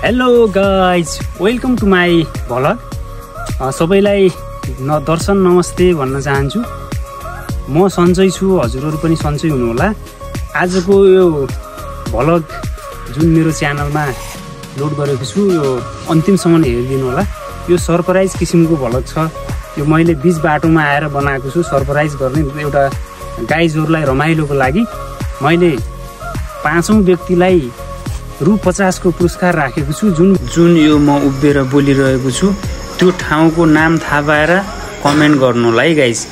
Hello guys, welcome to my vlog. सबैलाई दर्शन नमस्ते भन्न चाहन्छु। म सन्चै छु, हजुरहरू पनि सन्चै हुनुहोला। आजको यो भ्लग जुन मेरो च्यानलमा लोड गरेको छु यो अन्तिमसम्म हेरिदिनु होला। यो सरप्राइज किसिमको भ्लग छ। यो मैले बीच बाटोमा आएर बनाएको छु, सरप्राइज गर्ने एउटा गाइजहरूलाई रमाइलोको लागि। मैले 5औं व्यक्तिलाई रु 50 को पुरस्कार राखेको छु। जुन यो म उभिएर बोलिरहेको छु त्यो ठाउँको नाम थाहा पाएर कमेन्ट गर्नु होला है गाइज।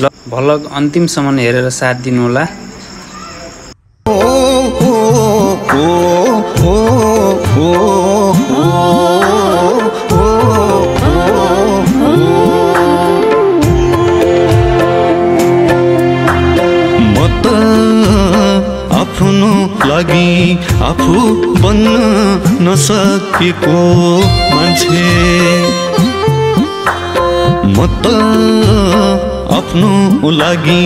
ल भ्लग अन्तिमसम्म हेरेर साथ दिनु होला। लागि आफू बन्न नसकेको मान्छे म त आफ्नो लागि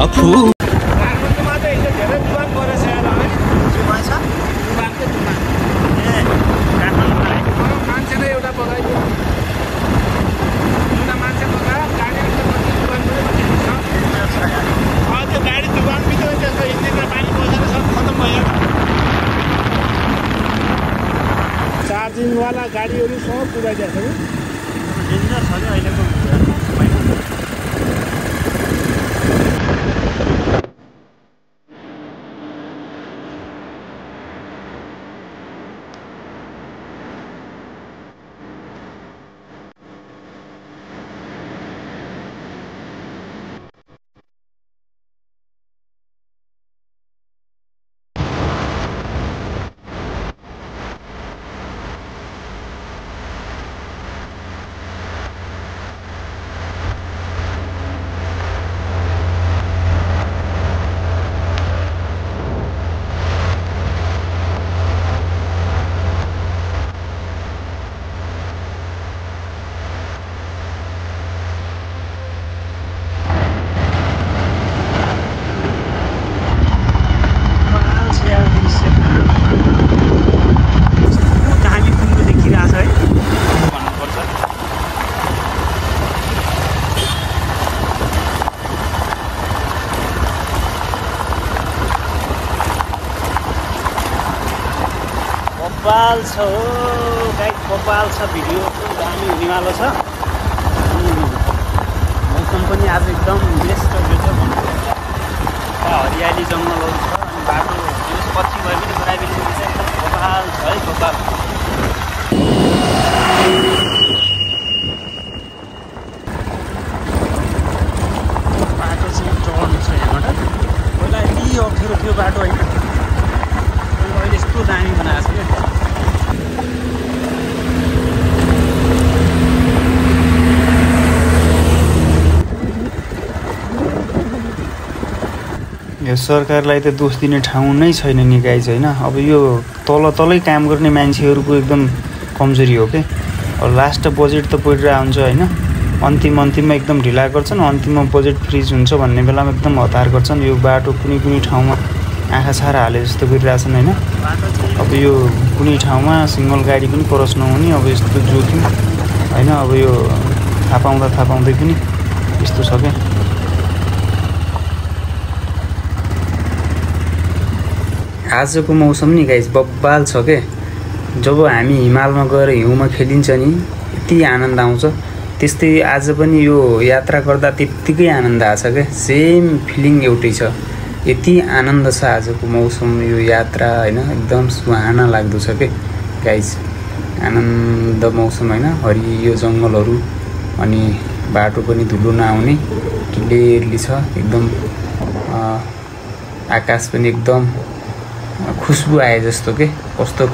आफू चार्जिङवाला गाडीहरू सब पुऱ्याइदिएको छ। डेन्जर छ नि अहिलेको बब्बाल छ हो गाइस, बब्बाल छ। भिडियो पनि दामी हुनेवालो छ। मौसम पनि आज एकदम बेस्ट छ। हरियाली जङ्गलहरू छ अनि बाटो पछि भए पनि बराबरी एकदम बब्बाल छ है, बब्बाल। बाटो चाहिँ चढ्नु छ यहाँबाट। पहिला यति अप्ठ्यारो थियो बाटो होइन, अहिले यस्तो दामी बनाएको छ क्या। यो सरकारलाई त दोष दिने ठाउँ नै छैन नि गाइज होइन। अब यो तलै काम गर्ने मान्छेहरूको एकदम कमजोरी हो क्या। अब लास्ट बजेट त पढिरहेको हुन्छ होइन, अन्तिममा एकदम ढिला गर्छन्, अन्तिममा बजेट फ्रिज हुन्छ भन्ने बेलामा एकदम हतार गर्छन्। यो बाटो कुनै ठाउँमा आँखा छारा हाले जस्तो गरिरहेछन् होइन। अब यो कुनै ठाउँमा सिङ्गल गाडी पनि क्रस नहुने, अब यस्तो जोखिम होइन। अब यो थाहा पाउँदै पनि यस्तो छ क्या। आजको मौसम नि गाइस बब्बाल छ के। जब हामी हिमालमा गएर हिउँमा खेलिन्छ नि यति आनन्द आउँछ, त्यस्तै आज पनि यो यात्रा गर्दा त्यत्तिकै आनन्द आछ क्या। सेम फिलिङ एउटै छ। यति आनन्द छ आजको मौसम, यो यात्रा होइन, एकदम सुहाना लाग्दो छ के गाइस। आनन्द मौसम होइन, हरियो जङ्गलहरू अनि बाटो पनि धुलो नआउने क्लियरली छ एकदम। आकाश पनि एकदम खुसबु आए जस्तो के। कस्तो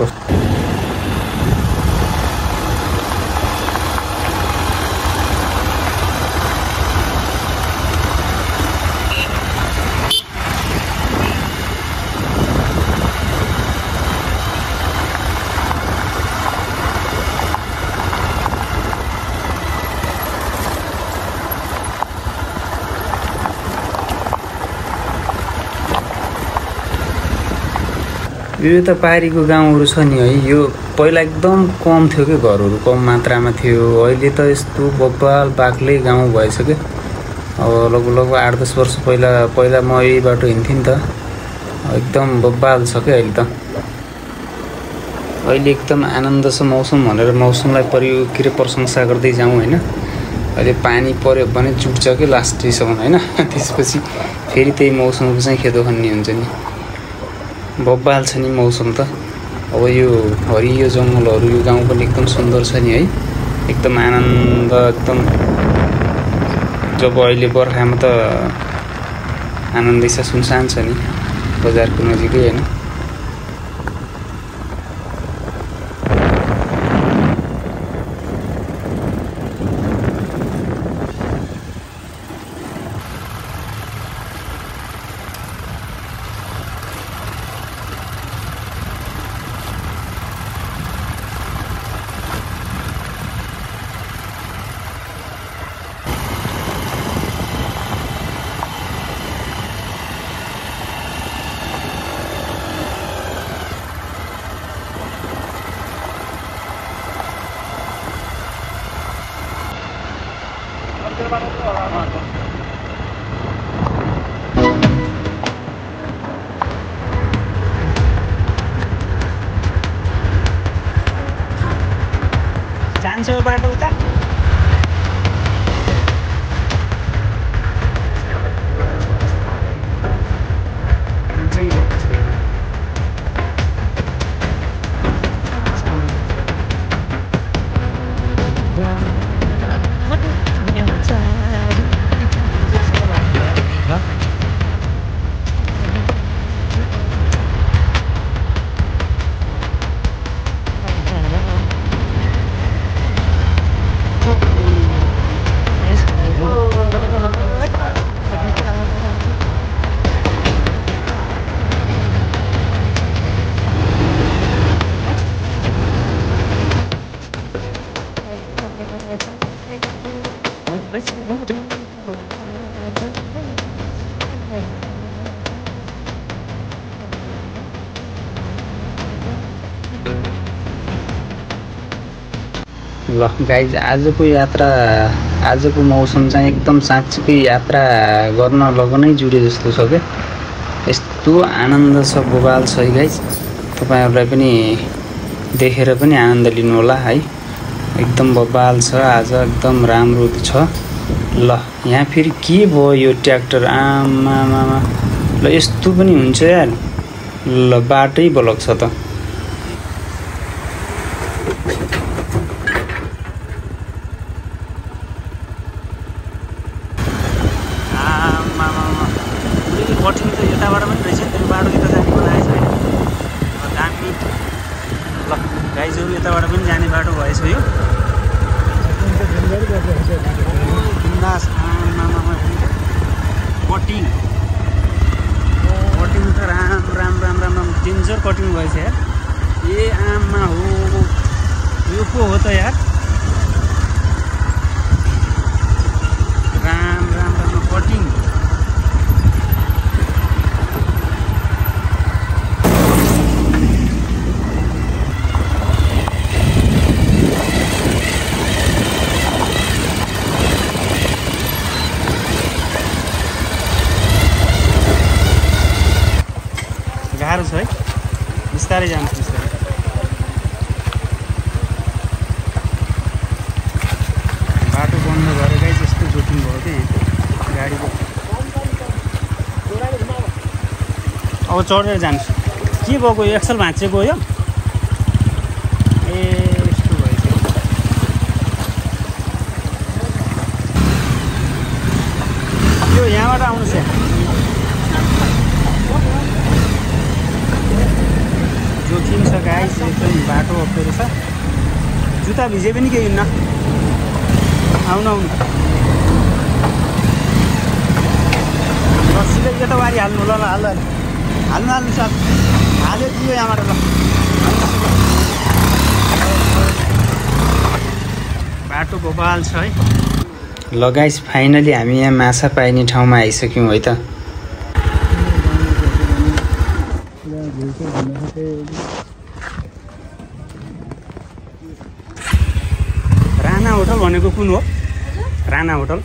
यो त पारीको गाउँहरू छ नि है। यो पहिला एकदम कम थियो कि घरहरू कम मात्रामा थियो। अहिले त यस्तो बब्बाल बाक्लै गाउँ भएछ क्या। अब लगभग 8-10 वर्ष पहिला म यही बाटो हिँड्थेँ नि त। एकदम बब्बाल छ क्या अहिले त। अहिले एकदम आनन्द छ मौसम भनेर मौसमलाई के अरे प्रशंसा गर्दै जाउँ होइन। अहिले पानी पर्यो भने चुट्छ कि लास्टैसम्म होइन। त्यसपछि फेरि त्यही मौसमको चाहिँ खेदो खन्ने हुन्छ नि। बब्बाल छ नि मौसम त। अब यो हरियो जङ्गलहरू यो गाउँ पनि एकदम सुन्दर छ नि है। एकदम आनन्द एकदम। जब अहिले बर्खामा त आनन्दै छ, सुनसान छ नि बजारको नजिकै होइन। जान्छ यो बाटो उता। ल गाइज आजको मौसम चाहिँ एकदम साँच्चीकै यात्रा गर्न लगनै जुडे जस्तो छ क्या। यस्तो आनन्द छ, बबाल छ है गाइज। तपाईँहरूलाई पनि देखेर पनि आनन्द लिनु होला है। एकदम बबाल छ आज, एकदम राम्रो छ। ल यहाँ फेरि के भयो यो ट्र्याक्टर आमामा। ल यस्तो पनि हुन्छ यार। ल बाटै ब्लक छ त। कठिन त यताबाट पनि रहेछ त्यो बाटो यता जाने बनाएछ होइन। दामी। ल गाइजहरू यताबाट पनि जाने बाटो भएछ यो। बिन्दास। आमामा कटिङ त राम डेन्जर कटिङ भएछ यार। ए आमा हो यो पो हो त यार। राम कटिङ। गाह्रो छ है, बिस्तारै जान्छ बिस्तारै। बाटो बन्द गरेकै जस्तो जोखिम भयो कि गाडीको। अब चढेर जान्छु। के भएको यो एक्सल भाँचिएको यो? ए यस्तो भएछ। यो यहाँबाट आउनुहोस् यहाँ। जोखिम छ गाइस, एकदम बाटो अप्ठ्यारो छ। जुत्ता भिजे पनि केही हुन्न। आउनु सिधै यो त वारी हाल्नु। ल हाल्नु सर। हाल्यो दियो यहाँबाट। ल बाटो बबाल छ है। ल गाइस फाइनली हामी यहाँ माछा पाइने ठाउँमा आइसक्यौँ है त। होटल भनेको कुन हो? राणा होटल।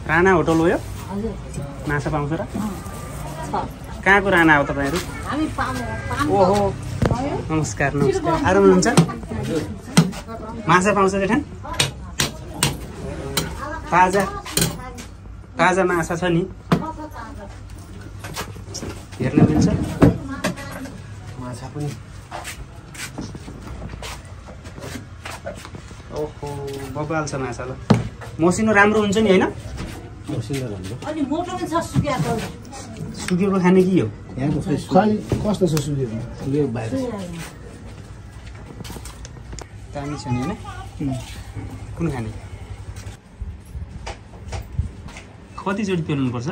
राणा होटल हो यो? माछा पाउँछ र? कहाँको राणा हो तपाईँहरू? ओहो नमस्कार नमस्कार। आराम हुनुहुन्छ? माछा पाउँछ जेठा? ताजा ताजा माछा छ नि? हेर्न मिल्छ? माछा पनि। ओहो बबाल छ माछा ल। मसिनो राम्रो हुन्छ नि होइन? मसिनो राम्रो। अनि मोटो पनि छ सुकेको। सुकेको खाने के हो? कस्तो छ सुकेको? यो बाहिर दामी छ नि होइन? कुन खाने? कतिचोटि पेल्नुपर्छ?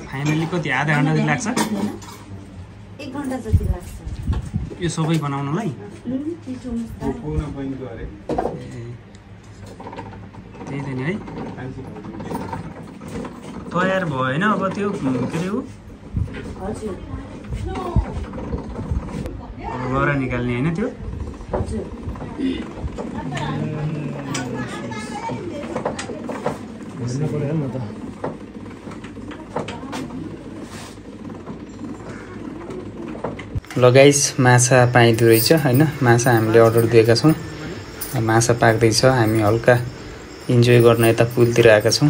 फाइनली कति आधा घन्टा जति लाग्छ? 1 घन्टा जति लाग्छ यो सबै बनाउनलाई? त्यही त नि है। तयार भयो होइन अब त्यो के अरे हो? अब गएर निकाल्ने होइन त्यो? ल गाइस माछा पाइँदो रहेछ होइन। माछा हामीले अर्डर दिएका छौँ। माछा पाक्दैछ। हामी हल्का इन्जोय गर्न यता पुलतिर आएका छौँ।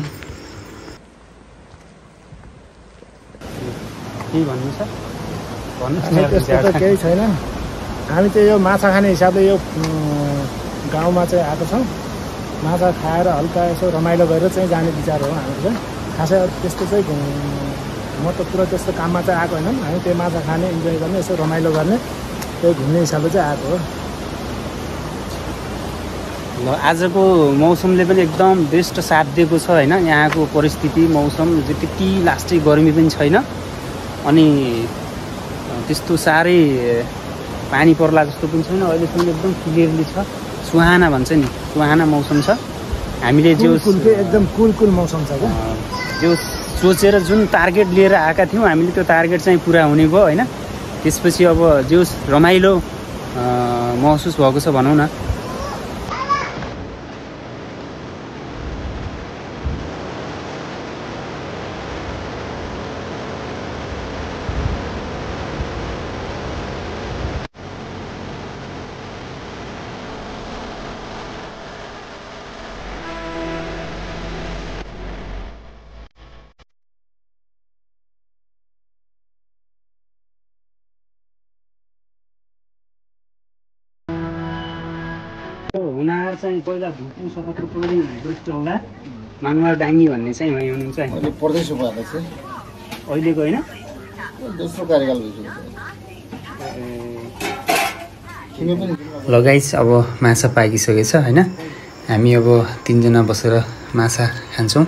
के भन्नु छ? त्यस्तो त केही छैन। हामी चाहिँ यो माछा खाने हिसाबले यो गाउँमा चाहिँ आएको छौँ। माछा खाएर हल्का यसो रमाइलो गरेर चाहिँ जाने विचार हो हाम्रो चाहिँ। खासै त्यस्तो चाहिँ म त पुरा त्यस्तो काममा चाहिँ आएको होइन। हामी त्यो माछा खाने इन्जोय गर्ने यसो रमाइलो गर्ने त्यही घुम्ने हिसाबले चाहिँ आएको हो। ल आजको मौसमले पनि एकदम बेस्ट साथ दिएको छ होइन। यहाँको परिस्थिति मौसम त्यति लास्टै गर्मी पनि छैन अनि त्यस्तो साह्रै पानी पर्ला जस्तो पनि छैन। अहिलेसम्म एकदम क्लियरली छ। सुहाना भन्छ नि, सुहाना मौसम छ। हामीले जो एकदम कुल मौसम छ क्या। जो सोचेर जुन टार्गेट लिएर आएका थियौँ हामीले त्यो टार्गेट चाहिँ पुरा हुने भयो होइन। त्यसपछि अब जो रमाइलो महसुस भएको छ भनौँ न। हुनार चाहिँ पहिला भुकु सपत्र पनि बेस्ट होला। मानवार डाङ्गी भन्ने चाहिँ वहीँ हुनुहुन्छ अहिले पढ्दैछु म चाहिँ। अहिलेको होइन दोस्रो कार्यकाल ल गाइस अब माछा पाकिसकेछ होइन। हामी अब 3 जना बसेर माछा खान्छौँ।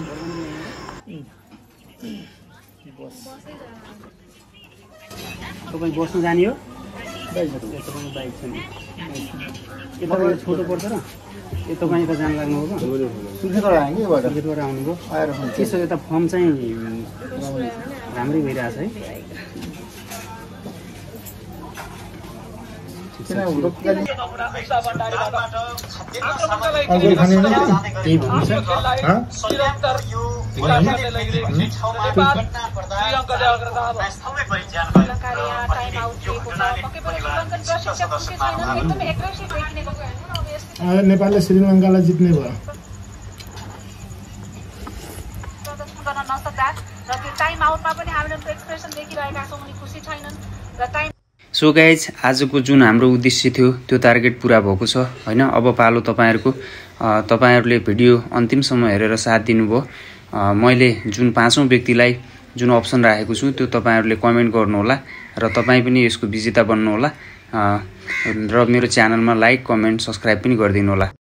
तपाईँ बस्नु जाने हो? तपाईँको बाइक छ नि? यता छोटो पर्छ र यो तपाईँ यता जान लाग्नुभयो? सुर्खेतबाट आउनुभयो? त्यसो यता फर्म चाहिँ राम्रै भइरहेछ है। त्यही भन्नु नेपालले श्रीलङ्कालाई जित्ने भयो। सो गाइज आजको जुन हाम्रो उद्देश्य थियो त्यो टार्गेट पुरा भएको छ होइन। अब पालो तपाईँहरूको। तपाईँहरूले भिडियो अन्तिमसम्म हेरेर साथ दिनुभयो। मैले जुन 5औं व्यक्तिलाई जुन अप्सन राखेको छु त्यो तपाईँहरूले कमेन्ट गर्नुहोला र तपाईँ पनि यसको विजेता बन्नुहोला र मेरो च्यानलमा लाइक कमेन्ट सब्सक्राइब पनि गरिदिनु होला।